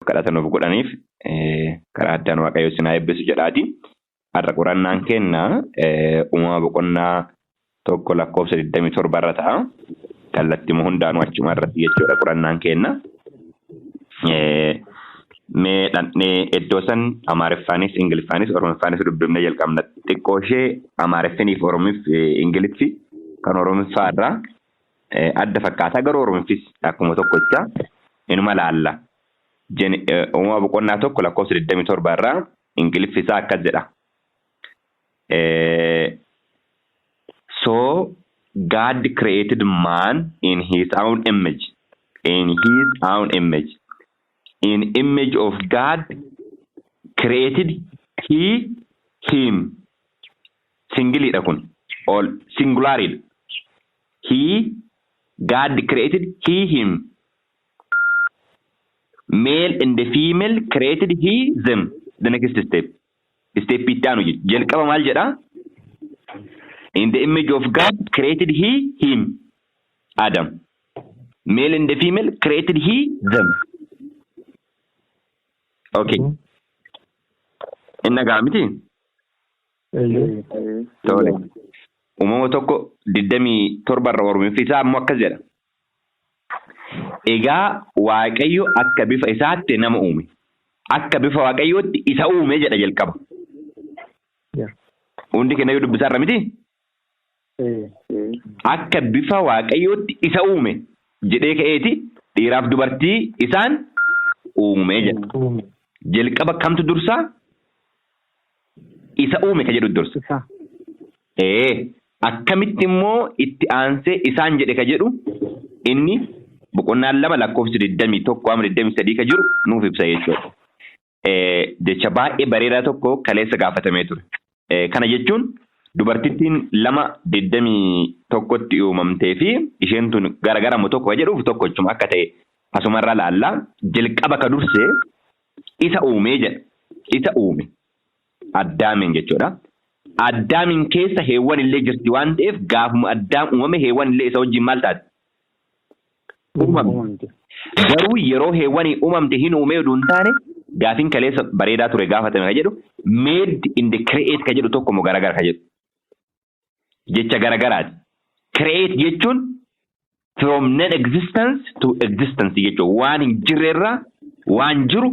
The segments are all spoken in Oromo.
Kadhata nuuf godhaniif karaa addaan Waaqayyo isin haa eebbisu jedhaati. Har'a qorannaan keenya uumama boqonnaa 1 lakkoofsa 27 irra ta'a. Kallattii hundaanuu achuma irratti jechuudha qorannaan keenya. Mee dhandhee iddoo san Amaariffaanis, Ingiliffaanis, Oromiffaanis dubbifnee jalqabna. Xiqqoo ishee Amaariffiniif Oromiff Ingiliffi kan Oromiffaa irraa adda fakkaataa garuu Oromiffis akkuma tokkocha inuma laalla. Uumama boqonnaa 1 lakkoofsa 27 irraa Ingiliffi isaa akkas jedha. So God created man in his own image. In his own image. In image of God created he him. Singiliidha kun. All singularidha. He God created he him. Male and the female created he them. The next step. Step itti aanu jechuudha. Jalqaba maal jedha? In the image of God created he him. Adam. Male and the female created he them. Okay. Inni dhagaa miti? Tole. Uumama 1:27 irra Oromiffi isaa ammoo akkas jedha. Egaa Waaqayyo akka bifa isaatti nama uume. Akka bifa Waaqayyootti isa uume jedha jalqaba. Hundi keenya yoo dubbisaa irra miti? Akka bifa Waaqayyootti isa uume jedhee ka'eeti dhiiraaf dubartii isaan uume jedha. Jalqaba kamtu dursaa? Isa uume ka jedhu dursa. Akkamitti immoo itti aansee isaan jedhe ka jedhu inni boqonnaan 2 lakkoofsi 21 amma 23 ka jiru nuuf ibsa jechuudha. Jecha baay'ee bareedaa tokko kaleessa gaafatamee ture. Kana jechuun dubartittiin 2:21tti uumamtee fi isheen tun garagaramu tokko ka jedhuuf tokkochuma akka ta'e asumarraa laallaa. Jalqaba ka dursee isa uumee jedha. Isa uume. Addaamiin jechuudha. Addaamiin keessa heewwan illee jirti waan ta'eef gaafuma Addaam uumame heewwan illee isa wajjin maal taate? Uumamte. Garuu yeroo heewwanii uumamte hin uumee oduu hin taane gaafiin kaleessa bareedaa ture gaafatame ka jedhu made in the create ka jedhu tokko moo garagara ka jedhu. Jecha garagaraati. Create jechuun from non-existence to existence jechuudha. Waan hin jirrerraa waan jiru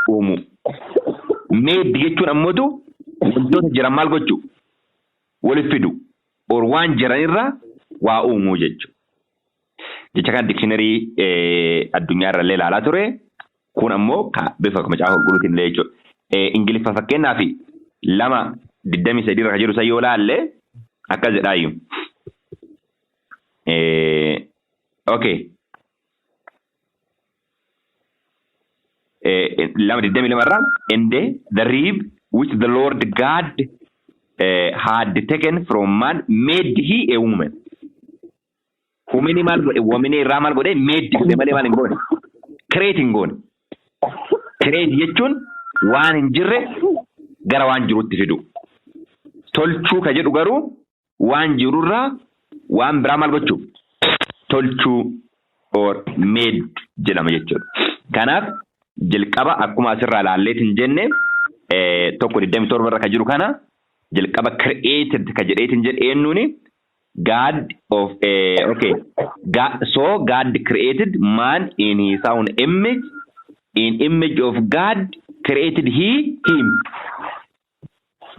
uumuu. Made jechuun ammootu wantoota jiran maal gochuu? Walitti fidu. Or waan jiranirraa waa uumuu jechuudha. Jecha kana dictionary addunyaa irra illee ilaalaa ture. Kun ammoo bifa macaafa qulqulluutiin illee jechuudha. Ingiliffa fakkeenyaaf 2:23 irra kan jiru san yoo ilaalle akkas jedhaayyuu. Okay. 2:22 irraa and the rib which the Lord God had taken from man made he a woman. Woman maal godhe? Woman irraa maal godhe? Made godhe malee maal hin goone? Create hin goone. Create jechuun waan hin jirre gara waan jirutti fidu. Tolchuu ka jedhu garuu waan jirurraa waan biraa maal gochuu? Tolchuu or made jedhama jechuudha. Kanaaf jalqaba akkuma asirraa ilaalleet hin jenne 1:27 irra ka jiru kana jalqaba created ka jedheet hin jedhe eenyuuni? God of okay. God, so God created man in his own image. In image of God created he him.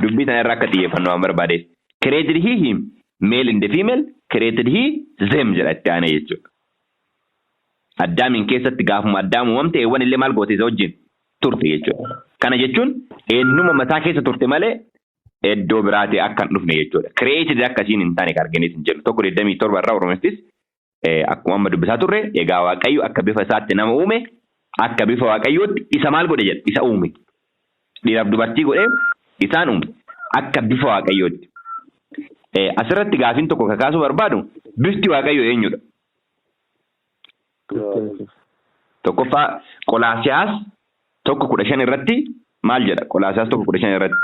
Dubbii tana irraa akka xiyyeeffannu waan barbaadeef. Created he him. Male and the female created he them jedha itti aanee jechuudha. Addaamiin keessatti gaafuma Addaam uumamte eewwan illee maal goote isa wajjin turte jechuudha. Kana jechuun eenyuma mataa keessa turte malee iddoo biraati akka hin dhufne jechuudha. Created akkasiin hin taane kan arginees hin jedhu. 1:27 irraa Oromiftis akkuma amma dubbisaa turre egaa Waaqayyo akka bifa isaatti nama uume akka bifa Waaqayyootti isa maal godhe jedha isa uume. Dhiiraaf dubartii godhee isaan uume akka bifa Waaqayyootti. Asirratti gaafiin tokko kakaasuu barbaadu bifti Waaqayyoo eenyudha? Tokkoffaa Qolaasiyaas 1:15 irratti maal jedha? Qolaasiyaas 1:15 irratti.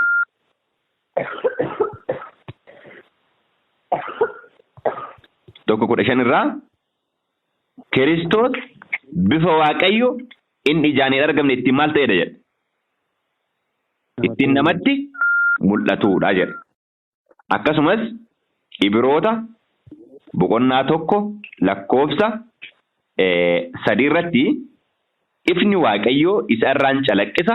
1:15 irraa Kiristoos bifa Waaqayyo Inni ijaan hin argamne ittiin maal ta'edha jedha? Ittiin namatti mul'atudha jedha. Akkasumas Ibiroota boqonnaa 1 lakkoofsa 3 irratti ifni Waaqayyoo isa irraan calaqqisa,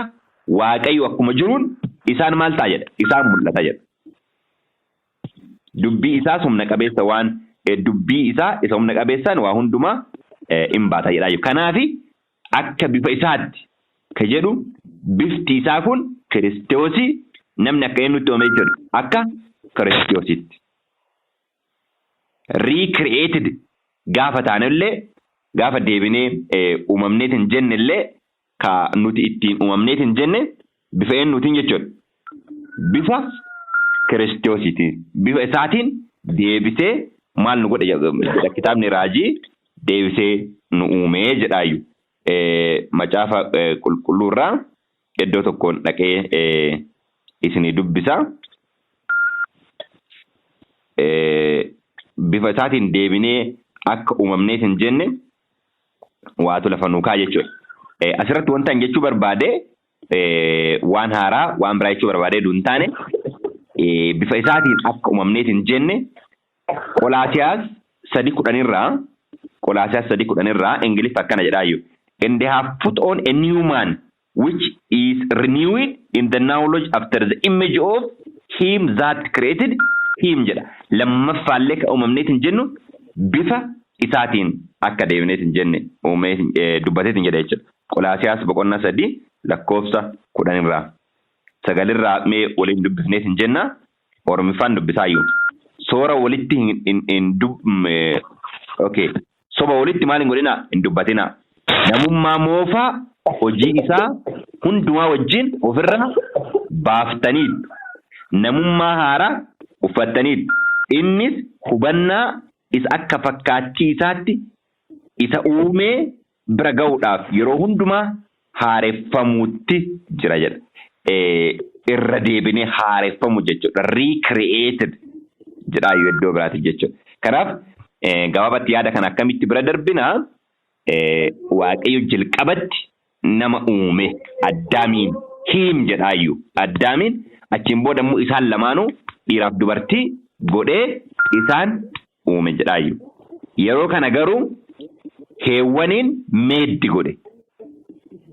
Waaqayyo akkuma jiruun isaan maal ta'a jedha? Isaan mul'ata jedha. Dubbii isaas humna qabeessa waan dubbii isaa isa humna qabeessaan waa hundumaa in baata jedha. Kanaaf akka bifa isaatti ka jedhu bifti isaa kun Kiristoosii, namni akka eenyutti uumame jechuudha? Akka Kiristoositti. Recreated gaafa taanellee, gaafa deebinee uumamneet hin jennellee, ka nuti ittiin uumamneet hin jenne bifa eenyuutiin jechuudha? Bifa Kiristoosiitiin. Bifa isaatiin deebisee maal nu godhe jedha kitaabni raajii? Deebisee nu uumee jedhaayu. Macaafa qulqulluurraa iddoo tokkoon dhaqee isinii dubbisa. Bifa isaatiin deebinee akka uumamneet hin jenne waatu lafa nuu kaa'a jechuudha. Asirratti wanta an jechuu barbaade waan haaraa waan biraa jechuu barbaadee hin taane, bifa isaatiin akka uumamneet hin jenne Qolaasiyaas 3:10 irraa, Qolaasiyaas 3:10 irraa Ingiliffa akkana jedhaayyuu. "And they have put on a new man which is renewed in the knowledge after the image of him that created him" jedha. Lammaffaallee ka uumamneet hin jennu bifa isaatiin akka deemneet hin jenne uumee dubbateet hin jedha jechuudha. Qolaasiyaas boqonnaa 3 lakkoofsa 10 irraa. Sagalirraa mee waliin dubbifneet hin jenna. Oromiffaan dubbisaayyuu. Soora walitti hin hin dub okay. Soba walitti maal hin godhinaa? Hin dubbatinaa. Namummaa moofaa hojii isaa hundumaa wajjin ofirraa baaftaniitu. Namummaa haaraa uffattaniitu. Innis hubannaa isa akka fakkaattii isaatti isa uumee bira ga'uudhaaf yeroo hundumaa haareffamuutti jira jedha. Irra deebinee haareffamu jechuudha. Recreated jedhaa iddoo biraati jechuudha. Kanaaf gabaabatti yaada kana akkamitti bira darbinaa? Waaqayyo jalqabatti nama uume, Addaamiin hiim jedhaayyuu. Addaamiin achiin booda immoo isaan lamaanuu dhiiraaf dubartii godhee isaan uume jedhaayyuu. Yeroo kana garuu Heewwaniin made godhe.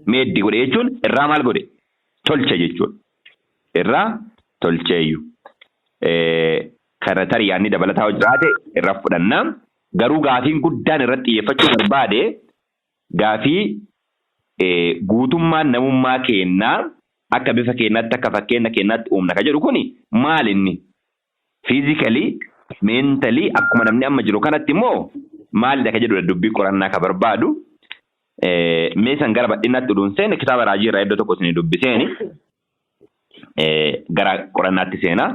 Made godhe jechuun irraa maal godhe? Tolche jechuudha. Irraa tolcheeyyu. Kana tarii yaadni dabalataa jiraate irraa fudhannaa. Garuu gaafiin guddaan irratti xiyyeeffachuu barbaade gaafii guutummaan namummaa keenyaa akka bifa keenyaatti, akka fakkeenya keenyaatti uumna ka jedhu kuni maal inni? Physically, mentally akkuma namni amma jiru kanatti immoo maalidha ka jedhudha dubbii qorannaa ka barbaadu. Mee san gara bal'inaatti oduun seene, kitaaba raajii irraa iddoo tokko isinii dubbiseeni gara qorannaatti seenaa.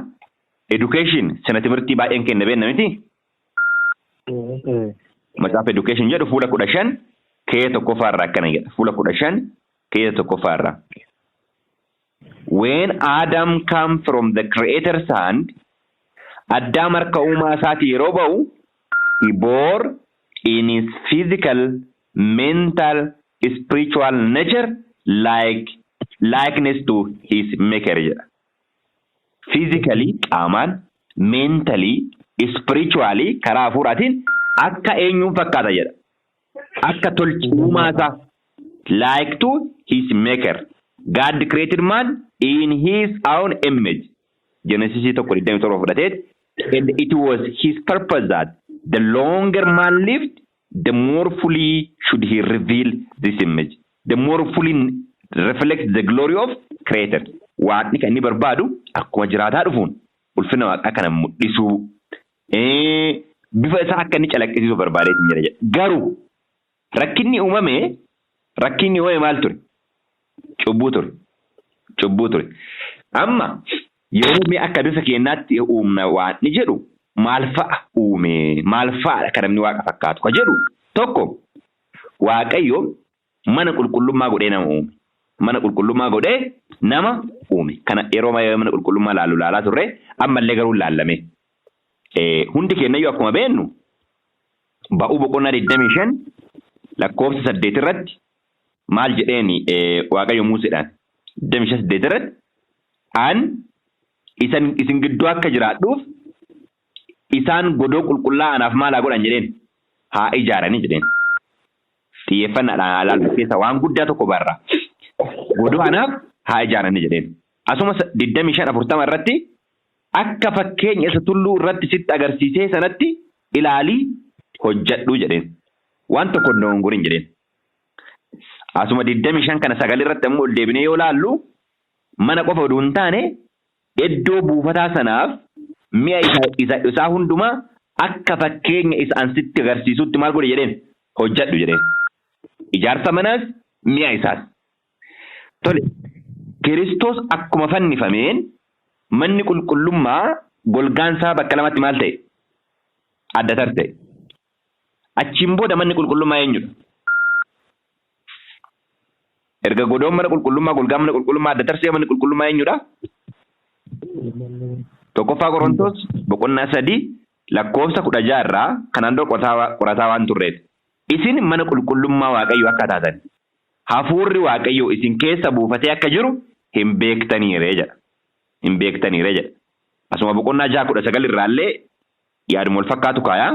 Education sena timirtii baay'een kenna beekna miti? Macaafa Education jedhu fuula 15 keessa tokkoffaarraa akkana jedha. Fuula 15 keessa tokkoffaarraa. When Adam come from the creator's hand, Addaam harka uumaa isaatii yeroo ba'u, he bore in his physical, mental, spiritual nature likeness to his maker jedha. Physically qaamaan, mentally, spiritually karaa hafuuraatiin akka eenyuun fakkaata jedha? Akka tolchi uumaa isaa, like to his maker. God created man in his own image. Genesis 1:27 fudhateet, and it was his purpose that the longer man lived, the more fully should he reveal this image. The more fully reflect the glory of creator. Waaqni kan inni barbaadu akkuma jiraataa dhufuun ulfina waaqaa kana mul'isuu, bifa isaa akka inni calaqqisiisu barbaadee jira jedha. Garuu rakkinni uumame maal ture? Cubbuu ture. Cubbuu ture. Amma yeroo mee akka bifa keenyaatti uumna waaqni jedhu maal fa'a uume? Maal fa'aadha kan namni waaqa fakkaatu ka jedhu? Tokko, Waaqayyo mana qulqullummaa godhee nama uume. Mana qulqullummaa godhee nama uume. Kana yeroo mana qulqullummaa laallu laalaa turre, ammallee garuu laallame. Hundi keenyayyuu akkuma beennu Ba'uu boqonnaa 25 lakkoofsa 8 irratti Maal jedheeni Waaqayyo Museedhaan 25:8 irratti an isin gidduu akka jiraadhuuf isaan godoo qulqullaa anaaf maal haa godhan jedheen haa ijaaranii jedheen. Xiyyeeffannaadhaan ilaallu keessa waan guddaa tokko barra. Godoo anaaf haa ijaaranii jedheen. Asuma 25:40 irratti akka fakkeenya isa tulluu irratti sitti agarsiisee sanatti ilaalii hojjedhu jedheen. Waan tokko hin dogongoriin jedheen. Asuma 25 kana 9 irratti ammoo ol deebinee yoo laallu mana qofa oduu hin taane iddoo buufataa sanaaf mi'a isaa hundumaa akka fakkeenya isa an sitti agarsiisutti maal godhe jedheen hojjedhu jedheen. Ijaarsa manaas mi'a isaas. Tole, Kiristoos akkuma fannifameen manni qulqullummaa golgaan isaa bakka lamatti maal ta'e? Adda tarta'e. Achiin booda manni qulqullummaa eenyudha? Erga godoon mana qulqullummaa golgaan mana qulqullummaa adda tarsee manni qulqullummaa eenyudha? Tokkoffaa Qorontos boqonnaa 3 lakkoofsa 16 irraa kanaan dura qorataa waan turreef. Isin mana qulqullummaa Waaqayyoo akka taatan hafuurri Waaqayyoo isin keessa buufatee akka jiru hin beektaniire jedha. Hin beektaniire jedha. Asuma boqonnaa 6:19 irraallee yaaduma wal fakkaatu kaayaa.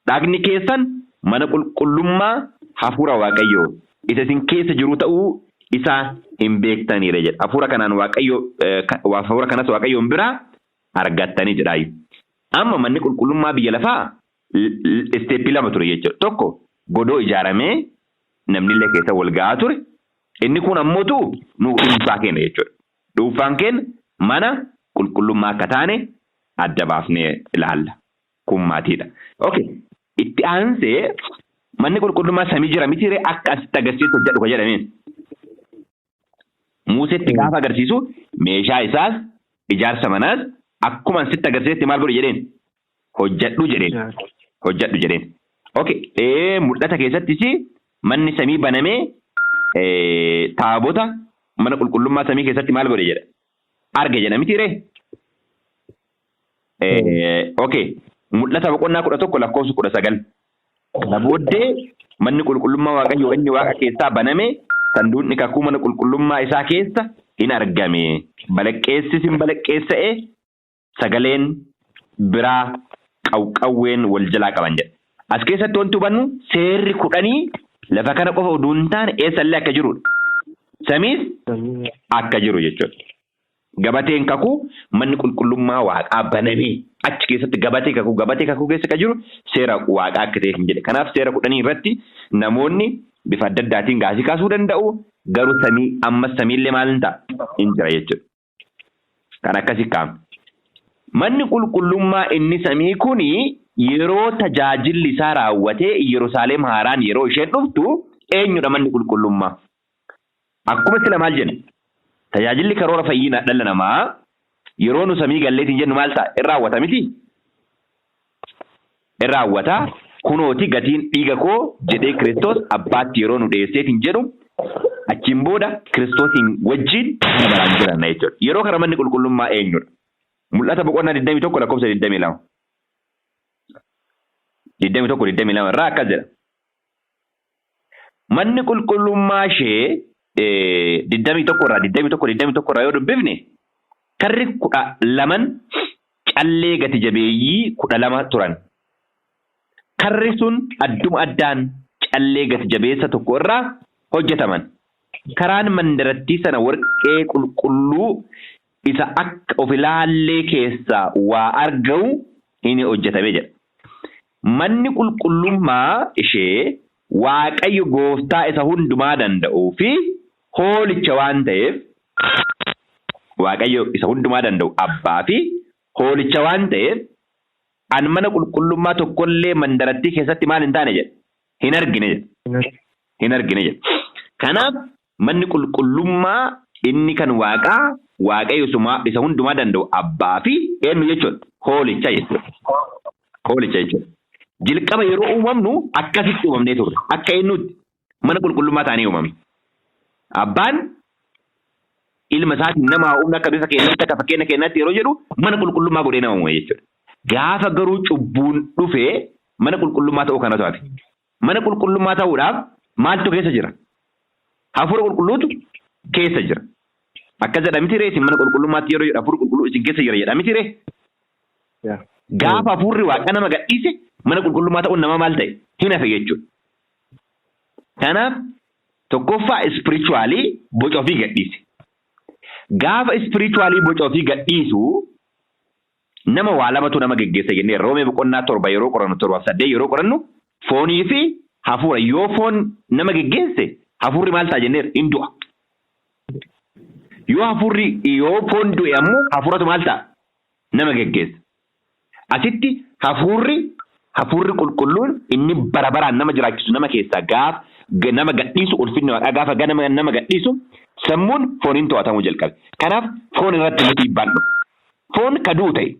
Dhagni keessan mana qulqullummaa hafuura Waaqayyoo isa isin keessa jiru ta'uu isaa hin beektaniire jedha. Hafuura kanaan Waaqayyo hafuura kanas Waaqayyoon biraa argattanii jedhaayu. Amma manni qulqullummaa biyya lafaa isteeppii lama ture jechuudha. Tokko godoo ijaaramee namni illee keessa wal ga'aa ture. Inni kun ammootu nu dhuunfaa keenya jechuudha. Dhuunfaan keenya mana qulqullummaa akka taane adda baafnee ilaalla. Kun maatiidha. Okay. Itti aansee manni qulqullummaa samii jira miti ree akka asitti agarsiisu hojjedhu kan jedhameen. Museetti gaafa agarsiisu meeshaa isaas ijaarsa manaas akkuma asitti agarsiisetti maal godhe jedheen? Hojjedhu jedheen. Hojjedhu jedheen. Okay. Mul'ata keessattis manni samii banamee taabota mana qulqullummaa samii keessatti maal godhe jedha? Arge jedha miti ree? Okay. Mul'ata boqonnaa 11 lakkoofsa 19. Kana booddee manni qulqullummaa Waaqayyoo inni waaqa keessaa baname sanduuqni kakuu mana qulqullummaa isaa keessa hin argame. Balaqqeessis hin balaqqeessa'e sagaleen biraa qawqawween wal jalaa qaban jedha. As keessatti wanti hubannu seerri 10 lafa kana qofa oduu hin taane eessallee akka jirudha. Samiis akka jiru jechuudha. Gabateen kakuu manni qulqullummaa waaqaa banamee achi keessatti gabatee kakuu keessa kan jiru seera waaqaa akka ta'e hin jedhe. Kanaaf seera 10 irratti namoonni bifa adda addaatiin gaasii kaasuu danda'u. Garuu samii ammas samiillee maal hin ta'a? Hin jira jechuudha. Kan akkasii kaa'ame. Manni qulqullummaa inni samii kuni yeroo tajaajilli isaa raawwatee Yerusaalem haaraan yeroo isheen dhuftu eenyudha manni qulqullummaa? Akkuma sila maal jenna? Tajaajilli karoora fayyina dhala namaa yeroo nu samii galleetiin jennu maal ta'a? In raawwata miti? In raawwata. Kunooti gatiin dhiiga koo jedhee Kiristoos abbaatti yeroo nu dhiyeesseetiin jedhu achiin booda Kiristoosiin wajjin baraan jiranna jechuudha. Yeroo kana manni qulqullummaa eenyudha? Mul'ata boqonnaa 21 lakkoofsa 22. 21 22 irraa akkas jedha. Manni qulqullummaa ishee 21 irraa 21 21 irraa yoo dubbifne karri 12 callee gati jabeeyyii 12 turan. Karri sun adduma addaan callee gati jabeessa tokko irraa hojjetaman. Karaan mandarattii sana warqee qulqulluu isa akka of ilaallee keessaa waa argamu hin hojjetame jedha. Manni qulqullummaa ishee Waaqayyo gooftaa isa hundumaa danda'uu fi hoolicha waan ta'eef Waaqayyo isa hundumaa danda'u abbaa fi hoolicha waan ta'eef an mana qulqullummaa tokkollee mandarattii keessatti maal hin taane jedha. Hin argine jedha. Hin argine jedha. Kanaaf manni qulqullummaa inni kan waaqaa Waaqayyo isa hundumaa danda'u abbaa fi eenyu jechuudha? Hoolicha jechuudha. Hoolicha jechuudha. Jalqaba yeroo uumamnu akkasitti uumamnee turre. Akka eenyutti mana qulqullummaa taanee uumamne. Abbaan ilma isaatiin nama haa uumnu akka bifa keenyatti akka fakkeenya keenyaatti yeroo jedhu mana qulqullummaa godhee nama uume jechuudha. Gaafa garuu cubbuun dhufee mana qulqullummaa ta'uu kanatu hafe. Mana qulqullummaa ta'uudhaaf maaltu keessa jira? Hafuura qulqulluutu keessa jira. Akkas jedha miti ree? Isin mana qulqullummaatti yeroo jedhu hafuurri qulqulluu isin keessa jira jedha miti ree? Gaafa hafuurri Waaqa nama gadhiise, mana qulqullummaa ta'uun nama maal ta'e? Hin hafe jechuudha. Kanaaf tokkoffaa spiritually boca ofii gadhiise. Gaafa spiritually boca ofii gadhiisu, nama waa lamatu nama geggeessa jennee Roomee boqonnaa 7 yeroo qorannu, 7f 8 yeroo qorannu, foonii fi hafuura. Yoo foon nama geggeesse, hafuurri maal ta'a jenneerra? Hin du'a. Yoo hafuurri, yoo foon du'e ammoo hafuuratu maal ta'a? Nama geggeessa. Asitti hafuurri qulqulluun inni bara baraan nama jiraachisu nama keessaa gaaf nama gadhiisu, ulfinni Waaqaa gaafa ganama nama gadhiisu, sammuun fooniin to'atamuu jalqabe. Kanaaf foon irratti immoo dhiibbaan dhufe. Foon ka du'u ta'e.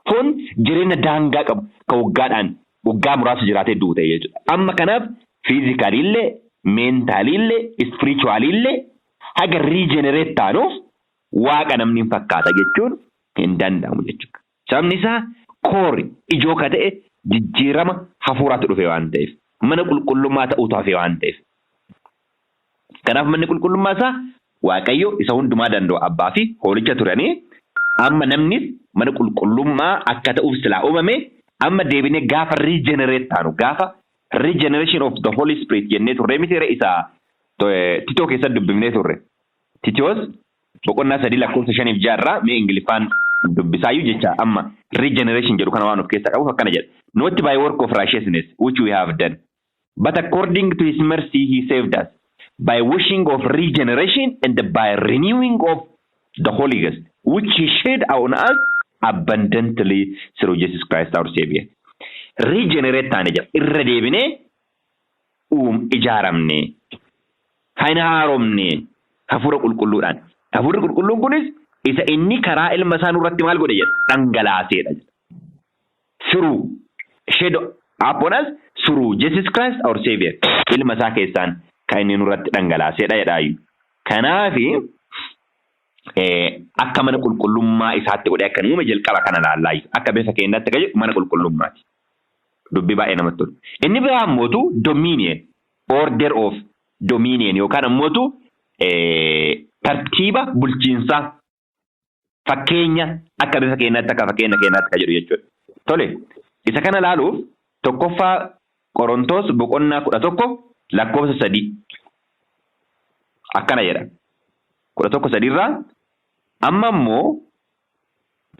Foon jireenya daangaa qabu ka waggaadhaan waggaa muraasa jiraatee du'u ta'e jechuudha. Amma kanaaf physically illee, mentally illee, spiritually illee haga regenerate taanuuf Waaqa namni hin fakkaata jechuun hin danda'amu jechuudha. Sababni isaa core ijoo ka ta'e jijjiirama hafuuraatu dhufe waan ta'eef, mana qulqullummaa ta'uutu hafe waan ta'eef. Kanaaf manni qulqullummaa isaa Waaqayyo isa hundumaa danda'u abbaa fi hoolicha turanii, amma namnis mana qulqullummaa akka ta'uuf silaa uumame, amma deebinee gaafa regenerate taanu, gaafa regeneration of the Holy Spirit jennee turre miti isa Titoo keessatti dubbifnee turre. Titoos boqonnaa 3 lakkoofsa 5f 6rraa mee Ingiliffaan dubbisaayyuu jecha amma regeneration jedhu kana waan of keessaa qabuuf akkana jedha. "Not by work of righteousness which we have done, but according to his mercy he saved us by washing of regeneration and by renewing of the Holy Ghost, which he shed on us abundantly through Jesus Christ our Savior." Regenerate taane jedha. Irra deebinee ijaaramne. Kan haaromne hafuura qulqulluudhaan. Hafuurri qulqulluun kunis isa inni karaa ilma isaa nurratti maal godhe jedha? Dhangalaaseedha jedha. Through shed upon us through Jesus Christ our Savior. Ilma isaa keessaan kan inni nurratti dhangalaaseedha jedhaayu. Kanaafi akka mana qulqullummaa isaatti godhee akka uume jalqaba kana laallaayu. Akka bifa keenyaatti kan jedhu mana qulqullummaati. Dubbii baay'ee namatti tolu. Inni biraa ammootu dominion, order of dominion yookaan ammootu tartiiba bulchiinsaa, fakkeenya akka bifa keenyaatti, akka fakkeenya keenyaatti kan jedhu jechuudha. Tole, isa kana laaluuf 1ffaa Qorontoos boqonnaa 11 lakkoofsa 3 akkana jedha. 11:3rraa, "Amma immoo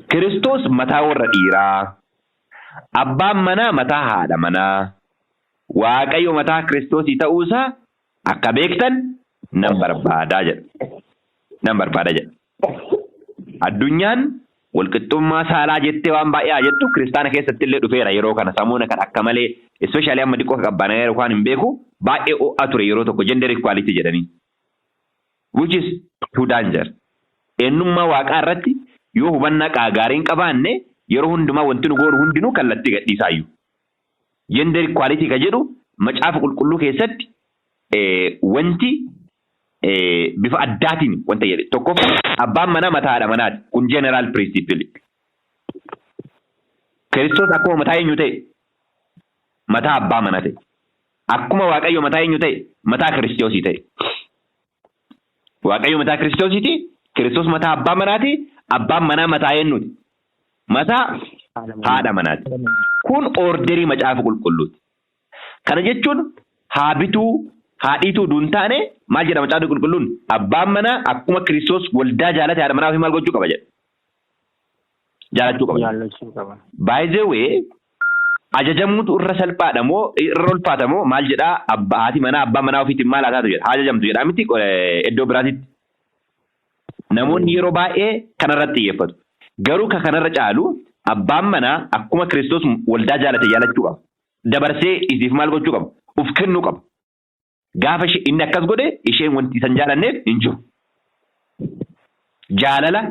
Kiristoos mataa warra dhiiraa, abbaan manaa mataa haadha manaa, Waaqayyo mataa Kiristoosii ta'uusaa akka beektan nan barbaadaa" jedha. Nan barbaadaa jedha. Addunyaan walqixxummaa saalaa jettee waan baay'ee jettu, kiristaana keessatti illee dhufeera yeroo kana samuuna kan akka malee, especially amma xiqqoo qabbanaa yeroo hin beeku, baay'ee ho'aa ture yeroo tokko gender equality jedhanii. Which is too danger. Eenyummaa Waaqaa irratti yoo hubannaa gaarii hin qabaanne, yeroo hundumaa wanti nu goonu hundinuu kallattii gadhiisaayyuu. Gender equality ka jedhu Macaafa Qulqulluu keessatti wanti bifa addaatiin wanta jedhe, tokkoffaa abbaan manaa mataa haadha manaati. Kun general principle. Kiristoos akkuma mataa eenyu ta'e? Mataa abbaa manaa ta'e. Akkuma Waaqayyo mataa eenyu ta'e? Mataa Kiristoosii ta'e. Waaqayyo mataa Kiristoosiiti. Kiristoos mataa abbaa manaati. Abbaan manaa mataa eenyuti? Mataa haadha manaati. Kun orderii Macaafa Qulqulluuti. Kana jechuun haa bituu haa dhiituu duun taane, maal jedha Macaafni Qulqulluun? Abbaan manaa akkuma Kiristoos waldaa jaalate haadha manaa ofii maal gochuu qaba jedha? Jaalachuu qaba. Jaallachuu qaba. By the way, ajajamuutu irra salphaadha moo irra ulfaata moo maal jedhaa? Abbaa, haati manaa abbaa manaa ofiitiin maal haa taatu jedha? Haa ajajamtu jedhaa miti iddoo biraatitti? Namoonni yeroo baay'ee kanarratti xiyyeeffatu. Garuu ka kanarra caalu abbaan manaa akkuma Kiristoos waldaa jaalate jaalachuu qaba. Dabarsee isiif maal gochuu qaba? Uf kennuu qaba. Gaafa inni akkas godhe, isheen wanti isan jaalanneef hin jiru. Jaalala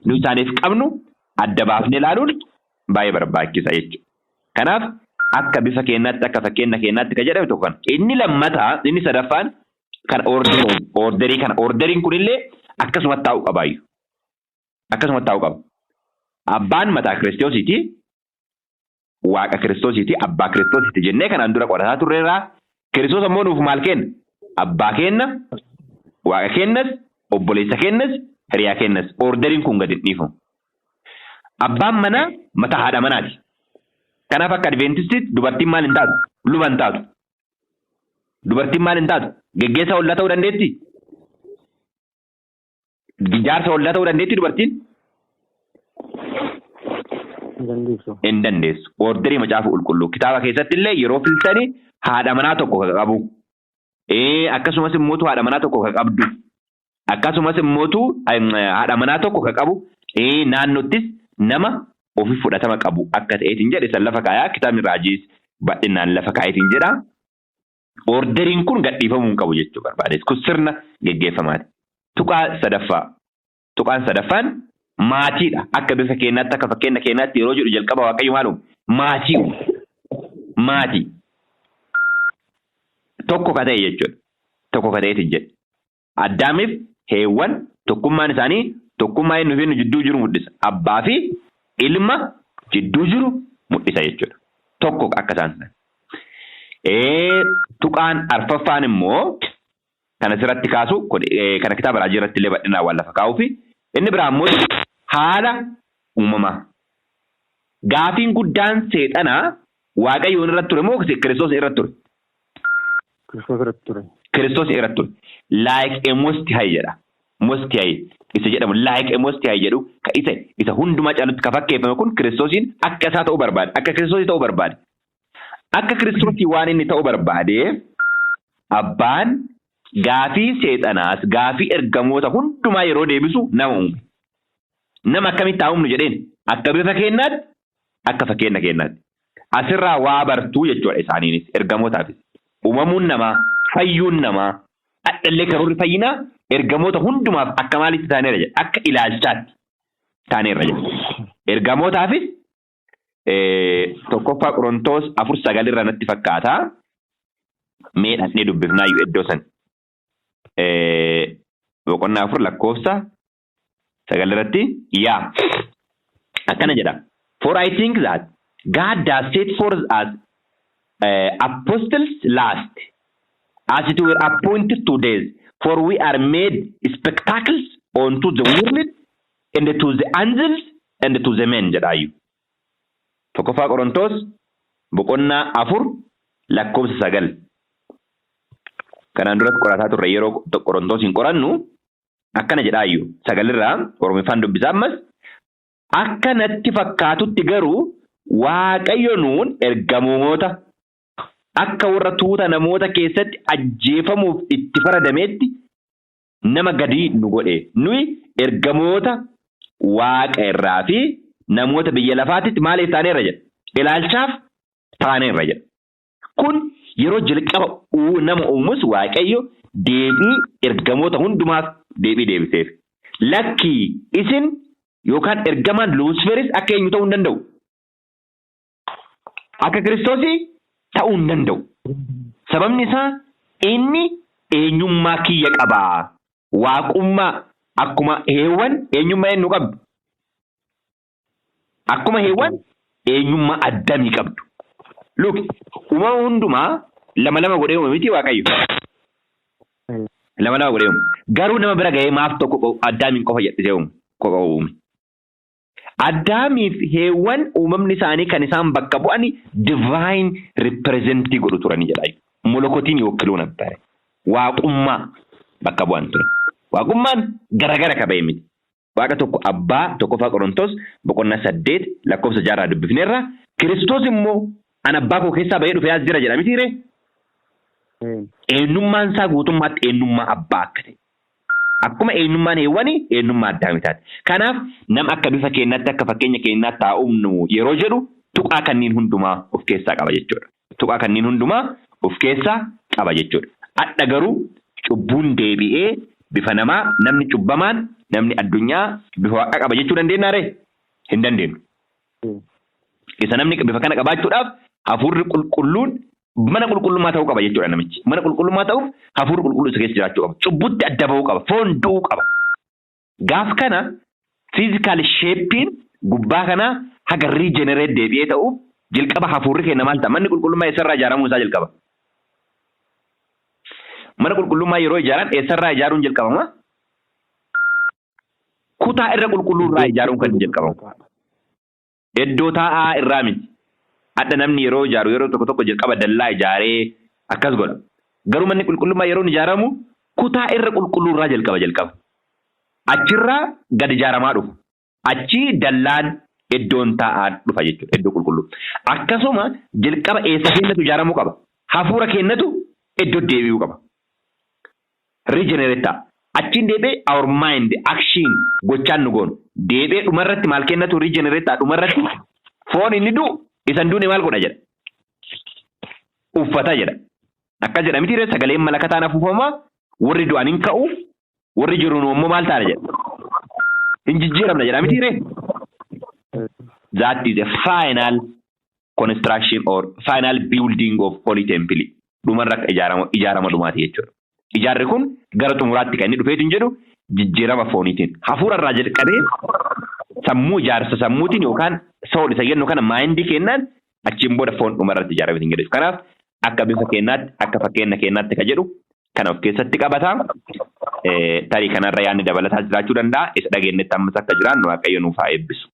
nu isaaniif qabnu adda baafnee ilaaluun baay'ee barbaachisa jechuudha. Kanaaf akka bifa keenyaatti, akka fakkeenya keenyaatti kan jedhame tokko kana. Inni lammataa, inni sadaffaan kan orderii kana. Orderiin kunillee akkasumatti taa'uu qabaayyuu. Akkasumatti taa'uu qaba. Abbaan mataa Kiristoosiiti. Waaqa Kiristoosiiti. Abbaa Kiristoosiiti jennee kanaan dura qorataa turreerraa. Kiristoos ammoo nuuf maal kenna? Abbaa keenna, Waaqa keennas, obboleessa keennas, hiriyaa keennas. Orderiin kun gadi hin dhiifamu. Abbaan manaa mataa haadha manaati. Kanaaf akka Adventistiitti dubartiin maal hin taatu? Luba hin taatu. Dubartiin maal hin taatu? Geggeessaa ollaa ta'uu dandeettii? Jaarsa ollaa ta'uu dandeettii dubartiin? Hin dandeessu. Hin dandeessu. Orderii Macaafa Qulqulluu kitaaba keessatti illee yeroo filtani haadha manaa tokko ka qabu. Akkasumas immootu haadha manaa tokko ka qabdu. Akkasumas immootu haadha manaa tokko ka qabu. Naannottis nama ofi fudhatama qabu akka ta'eetiin jedhe san lafa kaayaa, kitaabni raajiis bal'inaan lafa kaayetiin jedha. Orderiin kun gadhiifamuu hin qabu jechuu barbaade. Kun sirna geggeeffamaati. Tuqaa sadaffaa. Tuqaan sadaffaan maatiidha. Akka bifa keenyaatti, akka fakkeenya keenyaatti yeroo jedhu jalqaba Waaqayyo maal uume? Maatii uume. Maatii. Tokko ka ta'e jechuudha. Tokko ka ta'eetiin jedhe. Addaamiif Heewwan tokkummaan isaanii tokkummaa eenyuu fi eenyu jidduu jiru mul'isa. Abbaa fi ilma jidduu jiru mul'isa jechuudha. Tokko akka isaan ta'an. Tuqaan arfaffaan immoo kan asirratti kaasu, kana kitaaba raajii irratti illee bal'inaan waan lafa kaa'uu fi inni biraa immoo haala uumamaa. Gaafiin guddaan seexanaa Waaqayyoon irratti ture moo Kiristoos irratti ture? Kiristoos irratti ture. Kiristoos irratti ture. Like a Most High jedha. Most High isa jedhamu, like a Most High jedhu, ka isa hundumaa caalutti ka fakkeeffame kun Kiristoosiin akka isaa ta'uu barbaade. Akka Kiristoosii ta'uu barbaade. Akka Kiristoosii waan inni ta'uu barbaadeef abbaan gaafii seexanaas gaafii ergamoota hundumaa yeroo deebisu nama uume. Nama akkamitti haa uumnu jedheen? Akka bifa keenyaatti, akka fakkeenya keenyaatti. Asirraa waa bartuu jechuudha isaaniinis ergamootaafis. Uumamuun namaa, fayyuun namaa, hadhallee karoorri fayyinaa ergamoota hundumaaf akka maalitti taaneerra jedha? Akka ilaalchaatti taaneerra jedha. Ergamootaafis 1ffaa Qorontoos 4:9 irra natti fakkaata. Mee dhaqnee dubbifnaayyuu iddoo san. Boqonnaa 4 lakkoofsa 9 irratti yaa akkana jedha. "For I think that God does set forth as apostles last, as it were appointed to death, for we are made spectacles unto the world and to the angels and to the men" jedhaayyuu. 1ffaa Qorontoos boqonnaa 4 lakkoofsa 9. Kanaan duratti qorataa turre, yeroo Qorontoos hin qorannu akkana jedhaayyuu sagalirraa Oromiffaan dubbisaa ammas. "Akka natti fakkaatutti garuu Waaqayyo nuun ergamoota akka warra tuuta namoota keessatti ajjeefamuuf itti faradameetti nama gadii nu godhe. Nuyi ergamoota waaqa irraa fi namoota biyya lafaatitti maaliif taaneerra?" jedha. "Ilaalchaaf taaneerra" jedha. Kun yeroo jalqaba nama uumus Waaqayyo deebii ergamoota hundumaaf deebii deebiseef. Lakkii, isin yookaan ergamaan Luusferis akka eenyu ta'uu hin danda'u? Akka Kiristoosii ta'uu hin danda'u. Sababni isaa inni eenyummaa kiyya qabaa. Waaqummaa, akkuma Heewwan eenyummaa eenyu qabdu? Akkuma Heewwan eenyummaa Addamii qabdu. Look, uumama hundumaa lama lama godhee uume miti Waaqayyo? Lama lama godhee uume. Garuu nama bira ga'ee maaf tokko Addaamiin qofa jedhisee uume? Qofa uume. Addaamiif Heewwan uumamni isaanii kan isaan bakka bu'ani divine representii godhu turanii jedha. Molokotiin yookiluu nabbare. Waaqummaa bakka bu'an ture. Waaqummaan garagara ka ba'e miti. Waaqa tokko abbaa, 1ffaa Qorontos boqonnaa 8 lakkoofsa 6rraa dubbifneerra. Kiristoos immoo "An abbaa koo keessaa ba'ee dhufee as jira" jedha mitiiree? Eenyummaan isaa guutummaatti eenyummaa abbaa akka ta'e. Akkuma eenyummaan Heewwanii eenyummaa Addaami taate. Kanaaf nama akka bifa keenyaatti, akka fakkeenya keenyaatti haa uumnu yeroo jedhu tuqaa kanneen hundumaa of keessaa qaba jechuudha. Tuqaa kanneen hundumaa of keessaa qaba jechuudha. Adha garuu cubbuun deebi'ee bifa namaa, namni cubbamaan, namni addunyaa bifa waaqaa qaba jechuu dandeenyaa ree? Hin dandeenyu. Isa namni bifa kana qabaachuudhaaf hafuurri qulqulluun mana qulqullummaa ta'uu qaba jechuudha namichi. Mana qulqullummaa ta'uuf hafuurri qulqulluu isa keessa jiraachuu qaba. Cubbutti adda bahuu qaba. Foon du'uu qaba. Gaaf kana physical shapeiin gubbaa kanaa haga regenerate deebi'ee ta'uuf jalqaba hafuurri keenya maal ta'a? Manni qulqullummaa eessarraa ijaaramuu isaa jalqaba? Mana qulqullummaa yeroo ijaaran eessarraa ijaaruun jalqabama? Kutaa irra qulqulluu irraa ijaaruun kan jalqabamu. Iddoo taa'aa irraa miti. Adda namni yeroo ijaaru yeroo tokko tokko jalqaba dallaa ijaaree akkas godha. Garuu manni qulqullummaa yeroo ijaaramu kutaa irra qulqulluu irraa jalqaba. Achirraa gad ijaaramaa dhufa. Achii dallaan iddoon taa'aa dhufa jechuudha. Iddoo qulqulluu. Akkasuma jalqaba eessa keenyatu ijaaramuu qaba? Hafuura keenyatu iddoo deebi'uu qaba. Regenerate ta'a. Achiin deebi'ee our mind, action, gochaan nu goonu. Deebi'ee dhumarratti maal kennatu regenerate ta'a? Dhumarratti foon inni du'u isa hin duune maal godha jedha? Uffata jedha. Akkas jedha miti, sagaleen malakataan afuufama, warri du'an hin ka'u, warri jiru immoo maal taana jedha? Hin jijjiiramna jedha miti ree? That is a final construction or final building of Holy Temple. Dhumarra akka ijaarama dhumaati jechuudha. Ijaarri kun gara xumuraatti kan inni dhufeetu hin jedhu jijjiirama fooniitiin. Hafuura irraa jalqabee sammuu, ijaarsa sammuutiin yookaan soul isa jennu kana, mindii kennaan, achiin booda foon dhumarratti ijaarame hin jedhu. Kanaaf akka bifa keenyaatti, akka fakkeenya keenyaatti ka jedhu kana of keessatti qabata. Tarii kanarra yaadni dabalataa jiraachuu danda'a. Isa dhageenyetti ammas akka jiraannu Waaqayyo nuuf haa eebbisu.